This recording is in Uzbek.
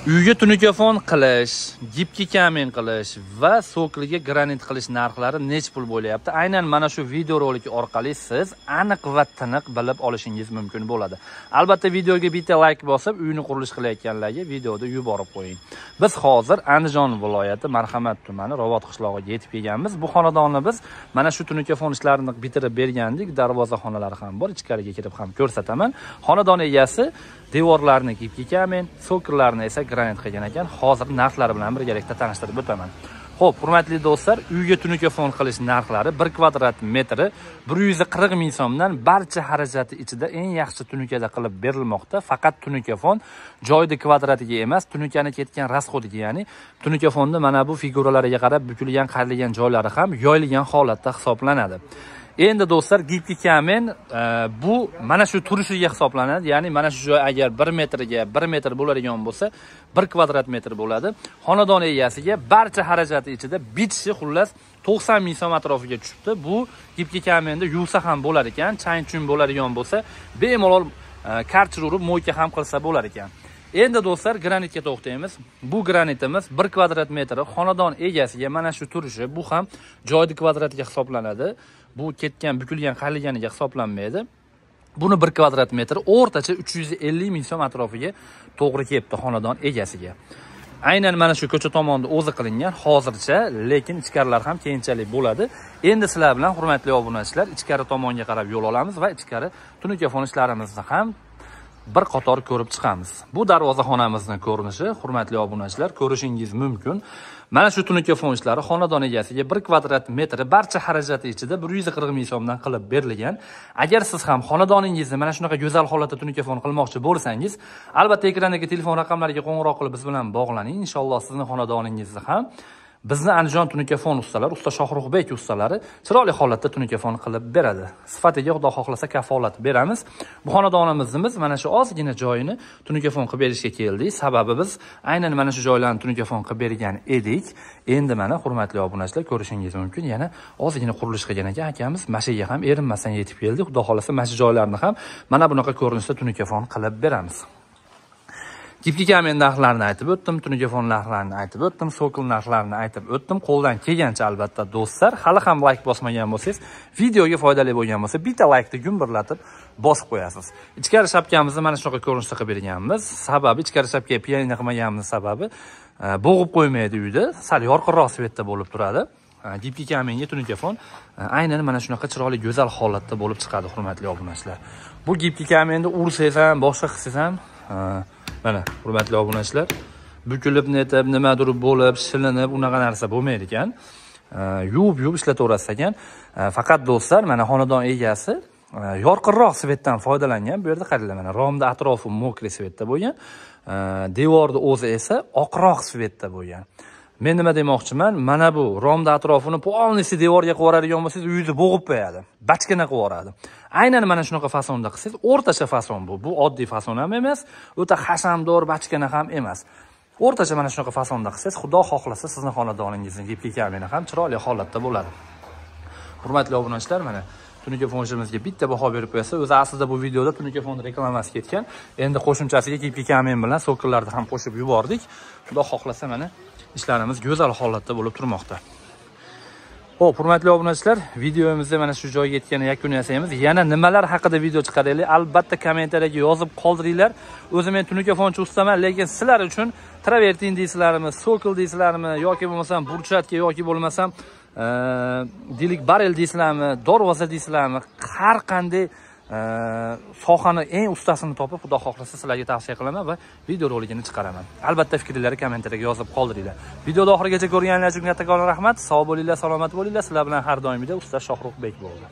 Uyga tunikafon qilish, gipki kamen qilish va sokliga granit qilish narxlari nech pul bo'lyapti? Aynan mana shu videorolik orqali siz aniq va tiniq bilib olishingiz mumkin bo'ladi. Albatta videoga bitta like bosib, uyni qurilish qilayotganlarga videoda yuborib qo'ying. Biz hozir Andijon viloyati Marhamat tumani Ravot qishlog'iga yetib kelganmiz. Bu xonadonni biz mana shu tunikafon ishlarini bitirib bergandik. Darvoza xonalari ham bor, ichkariga kirib ham ko'rsataman. Xonadon egasi devorlarni gipki kamen, sokollarni esa granit qilgan ekan. Hozir narxlari bilan birgalikda tanishtirib o'taman. Xo'p, hurmatli do'stlar, uyga tunikafon qilish narxlari 1 kvadrat metri 140 ming so'mdan barcha xarajati ichida eng yaxshi tunikada qilib berilmoqda. Faqat tunikafon joyda kvadratiga emas, tunikani ketgan rasxodiga, ya'ni tunikafonni mana bu figuralariga qarab bukilgan, qayrilgan joylari ham yoyilgan holatda hisoblanadi. Endi do'stlar, gipki kamen bu mana shu turishiga hisoblanadi. Ya'ni mana shu joy agar 1 metrga 1 metr bo'ladigan bo'lsa, 1 kvadrat metr bo'ladi. Xonadon egasiga barcha xarajati ichida bitishi xullas 90 ming so'm atrofiga tushibdi. Bu gipki kamenda yuvsa ham bo'lar ekan, chang-chung bo'ladigan bo'lsa, bemalol karcher urib mo'yka ham qilsa bo'lar ekan. Endi do'stlar, granitga to'xtaymiz. Bu granitimiz 1 kvadrat metri xonadon egasiga mana shu turishi, bu ham joyda kvadratiga hisoblanadi. Bu ketgan, bukilgan, qayrilganiga hisoblanmaydi. Buni 1 kvadrat metr o'rtacha 350 ming so'm atrofiga to'g'ri kelibdi xonadon egasiga. Aynan mana shu ko'cha tomonda o'zi qilingan hozircha, lekin ichkarilar ham keyinchalik bo'ladi. Endi sizlar bilan hurmatli obunachilar ichkari tomonga qarab yo'l olamiz va ichkari tunikafon ishlarimizni ham bir qator ko'rib chiqamiz. Bu darvozaxonamizning ko'rinishi, hurmatli obunachilar, ko'rishingiz mumkin. Mana shu tunikafon ishlari xonadon egasiga 1 kvadrat metri barcha xarajati ichida 140 ming so'mdan qilib berilgan. Agar siz ham xonadoningizni mana shunaqa go'zal holatda tunikafon qilmoqchi bo'lsangiz, albatta ekrandagi telefon raqamlariga qo'ng'iroq qilib biz bilan bog'laning. Inshaalloh sizni xonadoningizni ham bizni Andijon tunikafon ustalari, usta Shohruxbek ustalari chiroyli holatda tunikafon qilib beradi. Sifatiga Xudo xohlasa kafolat beramiz. Bu xonadonimizni biz mana shu ozgina joyini tunikafon qilib berishga keldik. Sababi biz aynan mana shu joylarni tunikafon qilib bergan edik. Endi mana hurmatli obunachilar ko'rishingiz mumkin, yana ozgina qurilish qilgan ekan akamiz. Mashiga ham erinmasdan yetib keldik. Xudo xohlasa mana shu joylarni ham mana bunaqa ko'rinishda tunikafon qilib beramiz. Gipki kamen narxlarini aytib o'tdim, tunikafon narxlarini aytib o'tdim, sokol narxlarini aytib o'tdim. Qo'ldan kelgancha albatta do'stlar, hali ham like bosmagan bo'lsangiz, videoga foydali bo'lgan bo'lsa, bitta like-ni gumburlatib bosib qo'yasiz. Ichkari shapkamizni mana shunaqa ko'rinishda qilib berganmiz. Sababi ichkari shapkaga pianino qilmaganimiz sababi bo'g'ib qo'ymaydi uyda, sal yorqinroq svetda bo'lib turadi. Gipki kamenga tunikafon aynan mana shunaqa chiroyli go'zal holatda bo'lib chiqadi, hurmatli obunachilar. Bu gipki kamenni ursangiz ham, boshqa qilsangiz ham, mana hurmatli obunachilar, bukilib netib, nimadir bo'lib, shilinib, unaqa narsa bo'lmaydi ekan. Yuvib-yuvib ishlataverasiz ekan. Faqat do'stlar, mana xonadon egasi yorqinroq svetdan foydalangan. Bu yerda qaranglar, mana romda atrofi mokri svetda bo'lgan, devorni o'zi esa oqroq svetda bo'lgan. Men nima demoqchiman? Mana bu romda atrofini polnisi devorga qilib yuboradigan bo'lsangiz, uyingizni bo'g'ib qo'yadi, bachkana qilib yuboradi. Aynan mana shunaqa fasonda qilsangiz, o'rtacha fason bu. Bu oddiy fason ham emas, o'ta hashamdor bachkana ham emas. O'rtacha mana shunaqa fasonda qilsangiz, Xudo xohlasa sizni xonadoningizni gipki kameni ham chiroyli holatda bo'ladi. Hurmatli obunachilar, mana tunikafon ishimizga bitta baho berib qo'ysa, o'zi aslida bu videoda tunikafon reklamasi ketgan. Endi qo'shimchasiga gipki kamen bilan sokollarni ham qo'shib yubordik. Xudo xohlasa mana ishlarimiz go'zal holatda bo'lib turmoqda. Xo'p, hurmatli obunachilar, videomizda mana shu joyga yetgan yakun yasaymiz. Yana nimalar haqida video chiqaraylik, albatta kommentariyaga yozib qoldiringlar. O'zim men tunikafonchi ustaman, lekin sizlar uchun travertin deysizlarmi, sokol deysizlarmi, yoki bo'lmasam burchatga, yoki bo'lmasam dilik barel deysizlarmi, darvoza deysizlarmi, har qanday sohani eng ustasini topib, Xudo xohlasa sizlarga tavsiya qilaman va video roligini chiqaraman. Albatta fikrlaringizni kommentariyaga yozib qoldiringlar. Videoni oxirigacha ko'rganlar uchun kattakon rahmat. Sog' bo'linglar, salomat bo'linglar. Sizlar bilan har doimgidek usta Shohruxbek bo'ldi.